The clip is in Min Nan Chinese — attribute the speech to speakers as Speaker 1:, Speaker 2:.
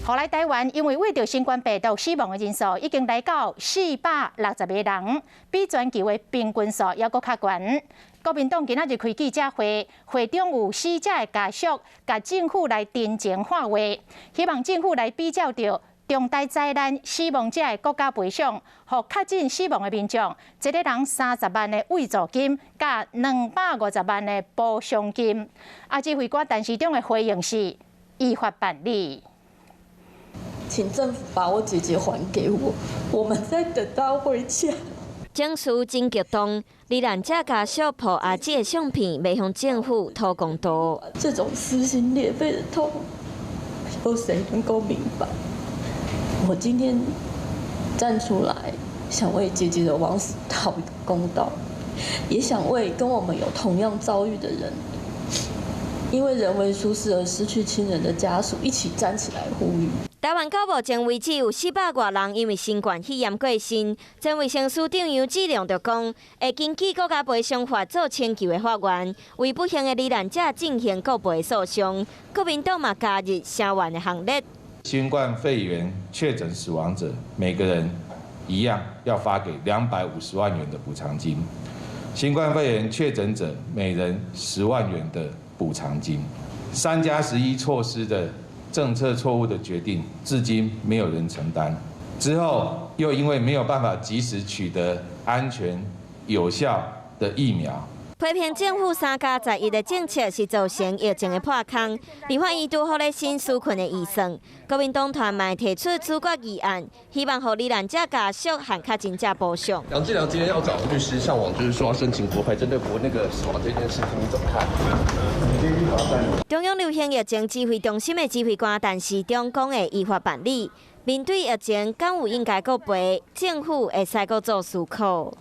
Speaker 1: 予來台灣，因為秽著新冠病毒死亡的人數已經來到460個人，比全球的平均數猶閣較懸。國民黨今仔日開記者會，會中有死者的家屬，共政府來陳情喊話，希望政府來比照著重大災難死亡者的國家賠償，予確診死亡的民眾，一个人30萬的慰助金，佮250萬的補償金。啊，指揮官陳時中的回應是依法辦理。
Speaker 2: 請政府把我姐姐還給我，我們在等她回家。
Speaker 3: 情緒真激動，罹難者家屬抱阿姊的相片，欲向政府討公道。
Speaker 2: 這種撕心裂肺的痛，有誰能夠明白？我今天站出來，想為姐姐的枉死討一個公道，也想為跟我們有同樣遭遇的人，因為人為疏失而失去親人的家屬，一起站起來呼籲。
Speaker 3: 台灣到目前為止有400外人因為新冠肺炎過身。前衛生署長楊子良就講，會根據國家賠償法做請求的法源，為不幸的罹難者進行國賠訴訟。國民黨嘛加入聲援的行列。
Speaker 4: 新冠肺炎確診死亡者，每個人一樣要發給250萬元的補償金。新冠肺炎確診者每人10萬元的補償金。3加11措施的政策錯誤的決定，至今沒有人承擔。之後又因為沒有辦法及時取得安全有效的疫苗。
Speaker 3: 批評政府3加11的政策是造成疫情的破空。立法院拄好咧審紓困的預算，國民黨團嘛提出擬決議案，希望予罹難者家屬和確診者補償。
Speaker 5: 楊志良今天要找律師上網，就是說要申請國賠，針對國那個死亡這件事情，你怎麼看？
Speaker 3: 中央流行疫情指揮中心的指揮官陳時中講會依法辦理。面對疫情，敢有應該國賠？政府會使閣做思考。